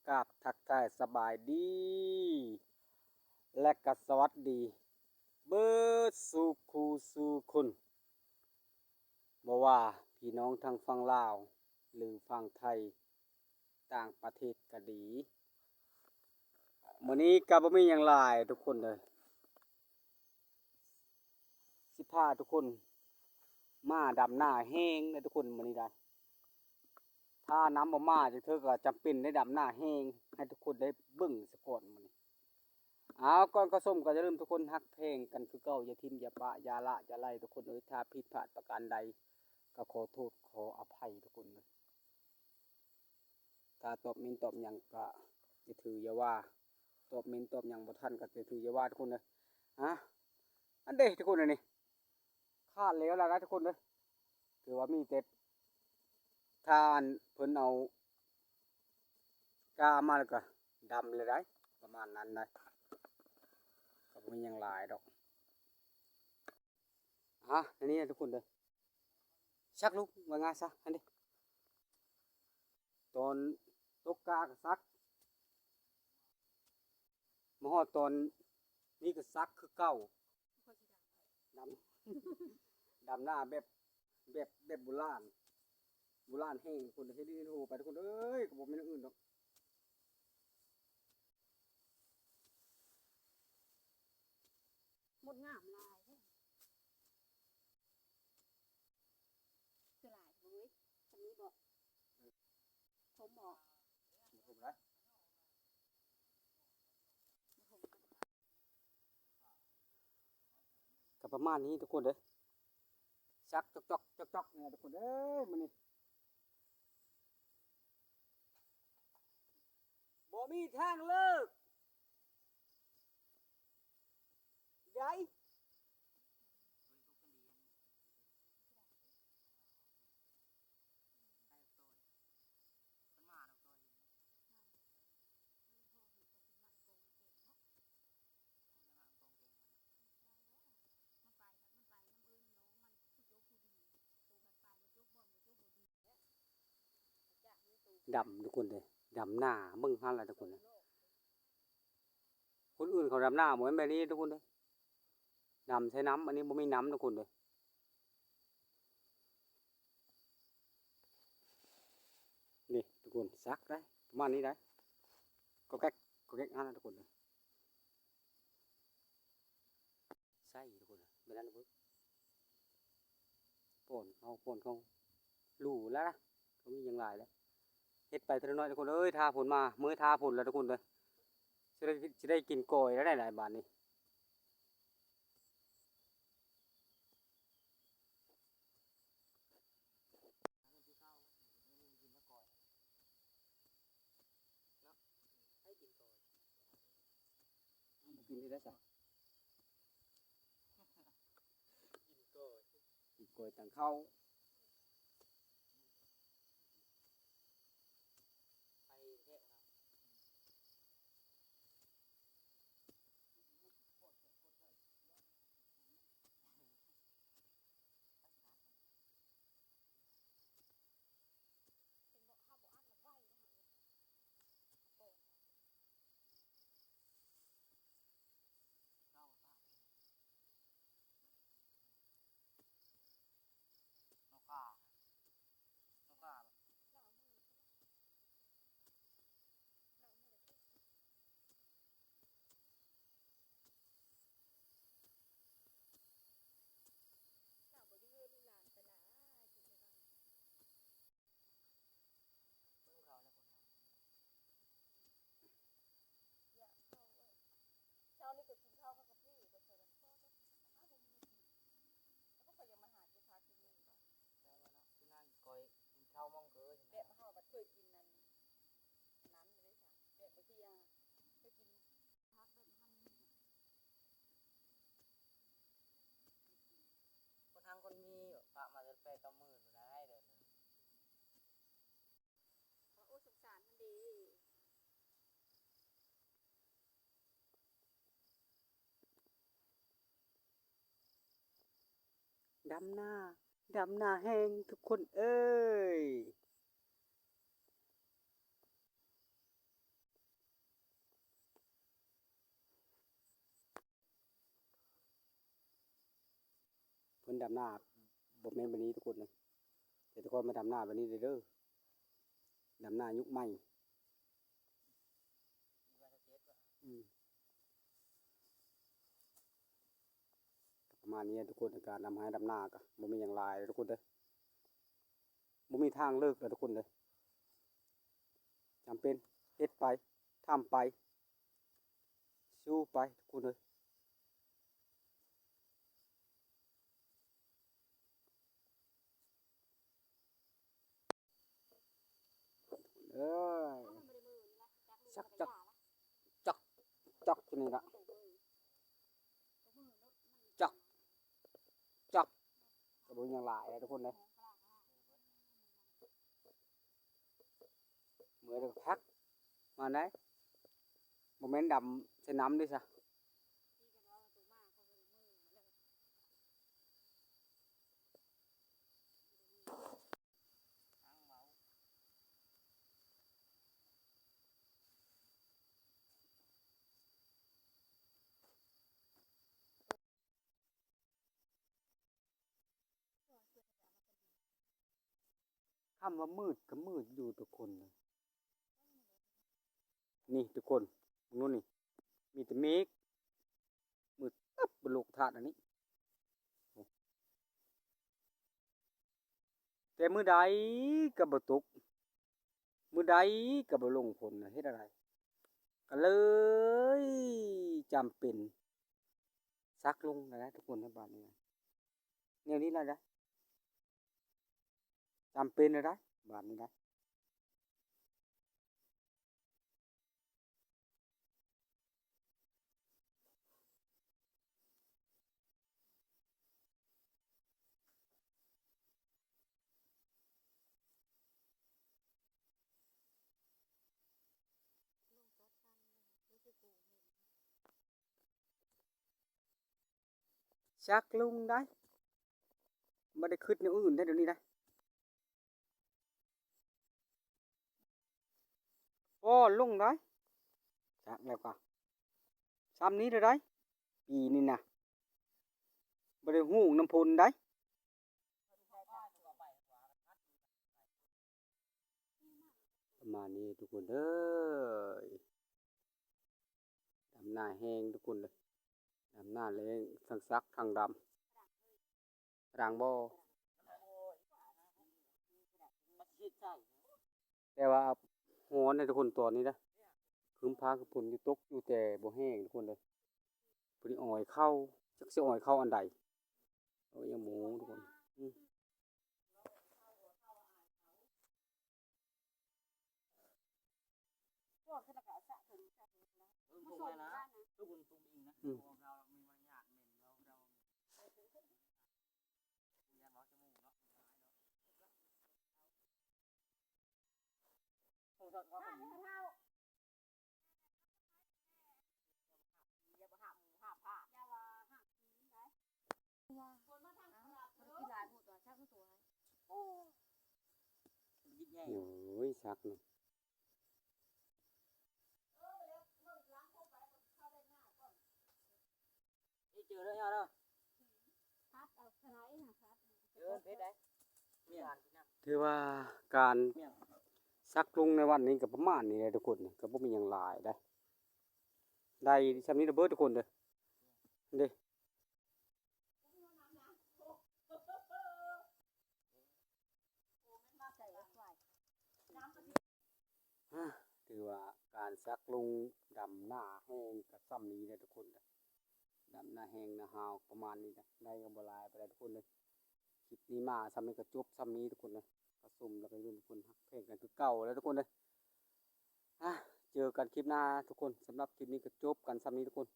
ກາບທັກທາຍສະບາຍດີ ແລະກະສະຫວັດດີເບິດສູ່ຄູ່ສູ່ຄົນ ບໍ່ວ່າພີ່ນ້ອງທາງຝັ່ງລາວ ຫຼື ຝັ່ງໄທ ຕ່າງປະເທດກະດີ. ມື້ນີ້ກະບໍ່ມີຫຍັງຫຼາຍທຸກຄົນເອີຍ ຊິພາທຸກຄົນມາດຳນາແຮງເດີທຸກຄົນ ມື້ນີ້ໄດ໋ ຖ້ານ້ຳບໍ່ມາຈັກເທື່ອກະຈຳເປັນໄດ້ດຳນາແຮງ ໃຫ້ທຸກຄົນໄດ້ເບິ່ງສາກ່ອນມື້ນີ້. ເອົາ ກ່ອນເຂົ້າຊົມກໍຢ່າລືມທຸກຄົນຮັກແພງກັນຄືເກົ່າ ຢ່າຖິ້ມຢ່າປະ ຢ່າລະຢ່າໄລທຸກຄົນເອີຍ. ຖ້າຜິດພາດປະການໃດກໍຂໍໂທດຂໍອະໄພທຸກຄົນເອີຍ. ຖ້າຕອບເມັນຕອບຫຍັງກໍຢ່າຖືຢ່າວ່າ ຕອບເມັນຕອບຫຍັງບໍ່ທັນກໍຢ່າຖືຢ່າວ່າທຸກຄົນເອີຍ. ຮະ ອັນເດທຸກຄົນ ອັນນີ້ຂາດແລ້ວລະນະທຸກຄົນເອີຍ. ຖືວ່າມີແຕ່ ຖ້າອັນເພິ່ນເອົາກ້າມາແລ້ວກໍດຳເລີຍໄດ໋ ປະມານນັ້ນໄດ໋ ກໍບໍ່ມີຫຍັງຫຼາຍດອກ. ອ່າ ອັນນີ້ນະທຸກຄົນເດີ ຊັກລູກວ່າງ່າຍຊະ ຫັ້ນເດ ຕອນຕົກກ້າກໍຊັກ ມາຮອດຕອນນີ້ກໍຊັກຄືເກົ່າ. ດຳ ດຳນາແບບ ແບບ ແບບໂບລານ ໂບລານແຮງ ຄົນເຮັດດິນເຮັດໂຫໄປ ທຸກຄົນເອີຍ ກໍບໍ່ແມ່ນອັນອື່ນດອກ. ໝົດງາມຫຼາຍເດ້ ຄືຫຼາຍເວີຍ ອັນນີ້ບໍ່ ຜົມບໍ່ ບໍ່ຖົມໄດ໋ ບໍ່ຖົມ ກໍປະມານນີ້ທຸກຄົນເດີ ຊັກຈອກໆ ຈອກໆ ນີ້ທຸກຄົນເອີຍ ມື້ນີ້ບໍ່ມີທາງເລີກ. ໄດ້ ດຳທຸກຄົນເດີ ດຳນາ ເບິ່ງຫັ້ນລະທຸກຄົນເດີ. ຄົນອື່ນເຂົາດຳນາບໍ່ແມ່ນແບບນີ້ທຸກຄົນເດີ ດຳໃສ່ນ້ຳ ອັນນີ້ບໍ່ມີນ້ຳທຸກຄົນເດີ. ນີ້ທຸກຄົນ ຊັກໄດ໋ ປະມານນີ້ໄດ໋ ກໍແກັກ ກໍແກັກຫັ້ນລະທຸກຄົນເດີ. ໃສ່ທຸກຄົນ ແບບນັ້ນເບິ່ງ ປ່ອນເຮົາ ປ່ອນເຮົາ ຫຼູແລ້ວນະ ບໍ່ມີຫຍັງຫຼາຍແລ້ວ ເຮັດໄປເທື່ອນ້ອຍທຸກຄົນເອີຍ. ຖ້າຝົນມາ ມື້ທ້າຝົນແລ້ວທຸກຄົນເດີ ຊິໄດ້ ຊິໄດ້ກິນກ້ອຍແລ້ວໄດ໋ບາດນີ້. ກິນໄດ້ຊະ ກິນກ້ອຍ ກິນກ້ອຍຕັງເຂົ້າ. ເຊົ້ານີ້ກໍກິນເຂົ້າກັບກາເຟ ບໍ່ເຄີຍ ອ້າວ ບໍ່ມີແນວກິນ ແລ້ວກໍຂ້ອຍຍັງມາຫາເກັບຜັກກິນນີ້ ແບບເຮົາບັດເຄີຍກິນນັ້ນ ນັ້ນເລີຍ ແບບບາງທີ ອ່າ ໄປກິນຜັກແບບຫັ້ນ ຄົນຮັ່ງຄົນມີ ປະມາແຕ່ແປດເກົ້າໝື່ນບໍ່ໄດ້ເດີ ໂອ້ ສົງສານມັນເດ ດຳນາ ດຳນາແຮງທຸກຄົນເອີຍ. ດຳນາບໍ່ແມ່ນແບບນີ້ທຸກຄົນເອີຍ, ເກສະກອນມາດຳນາແບບນີ້ເດີ, ດຳນາຍຸກໃໝ່. ອືມ ປະມານນີ້ແຫຼະທຸກຄົນ, ການດຳໄຮ່ດຳນາກໍບໍ່ມີຫຍັງຫຼາຍເດີທຸກຄົນເດີ, ບໍ່ມີທາງເລືອກແລ້ວທຸກຄົນເດີ, ຈຳເປັນເຮັດໄປ ທຳໄປ ສູ້ໄປທຸກຄົນເອີຍ. ເອີຍ ຈັກ ຈັກ ຈັກ ຢູ່ນີ້ລະ ຈັກ ຈັກ ກໍບໍ່ມີຫຍັງຫຼາຍເດ້ທຸກຄົນເດ້. ເມື່ອຍແລ້ວກໍພັກ ມາໄດ໋ ບໍ່ແມ່ນດຳໃສ່ນ້ຳເດ້ຊະ. ຄຳວ່າມືດກໍມືດຢູ່ທຸກຄົນເລີຍ. ນີ້ທຸກຄົນ ເບິ່ງໂລດນີ້ ມີແຕ່ເມກ ມືດຕຶບ ໂລກທາດອັນນີ້. ແຕ່ມື້ໃດກໍບໍ່ຕົກ ມື້ໃດກໍບໍ່ລົງຝົນ ເຮັດແນວໃດ ກໍເລີຍຈຳເປັນສັກລົງແລ້ວນະທຸກຄົນ ໃນບາດນີ້ນະ. ແນວນີ້ລະໄດ໋ ຈຳເປັນແລ້ວໄດ໋ ບາດນີ້ໄດ໋. ສັກລົງໄດ໋ ບໍ່ໄດ້ຄິດແນວອື່ນໄດ໋ ດຽວນີ້ໄດ໋. ໂອ້ ລົງໄດ໋ ຈັກແລ້ວກະ ຊ່ຳນີ້ເດີໄດ໋ ປີນີ້ນະ ບໍ່ໄດ້ຮູ້ນຳພົນໄດ໋. ປະມານນີ້ທຸກຄົນເອີຍ ດຳນາແຮງທຸກຄົນເອີຍ ດຳນາແຮງ ທັງສັກທັງດຳ. ຝຣັ່ງບໍ່ ແຕ່ວ່າຮ້ອນເດ້ທຸກຄົນ ຕອນນີ້ນະ ຄຶ້ມຟ້າຄຶ້ມຝົນຢູ່ ຕົກຢູ່ ແຕ່ບໍ່ແຮງທຸກຄົນເອີຍ. ຜູ້ນີ້ອ້ອຍເຂົ້າ ຈັກຊິອ້ອຍເຂົ້າອັນໃດ ເອົາຫຍັງໝູທຸກຄົນ. ອືມ ອືມ ໂອ້ຍ ສັກນີ້ ນີ້ເຈີແລ້ວເນາະ ເອີ ເຜັດໄດ໋ ຖືວ່າການສັກລົງໃນວັນນີ້ກໍປະມານນີ້ແຫຼະທຸກຄົນ ກໍບໍ່ມີຫຍັງຫຼາຍໄດ໋ ໄດ້ຊ່ຳນີ້ລະເບີດທຸກຄົນເດີ ເດ້. ອາ ຖືວ່າການສັກລົງດຳນາແຮງກໍຊ່ຳນີ້ແຫຼະທຸກຄົນ ດຳນາແຮງນາຮາວປະມານນີ້ນະ ໄດ້ກໍບໍ່ຫຼາຍປານໃດທຸກຄົນເອີຍ. ຄລິບນີ້ມາຊ່ຳນີ້ກໍຈົບຊ່ຳນີ້ທຸກຄົນເອີຍ. ກໍຊົມແລ້ວກໍຢ່າລືມທຸກຄົນຮັກແພງກັນຄືເກົ່າແຫຼະທຸກຄົນເອີຍ. ອາ ເຈີກັນຄລິບໜ້າທຸກຄົນ. ສຳລັບຄລິບນີ້ກໍຈົບກັນຊ່ຳນີ້ທຸກຄົນ.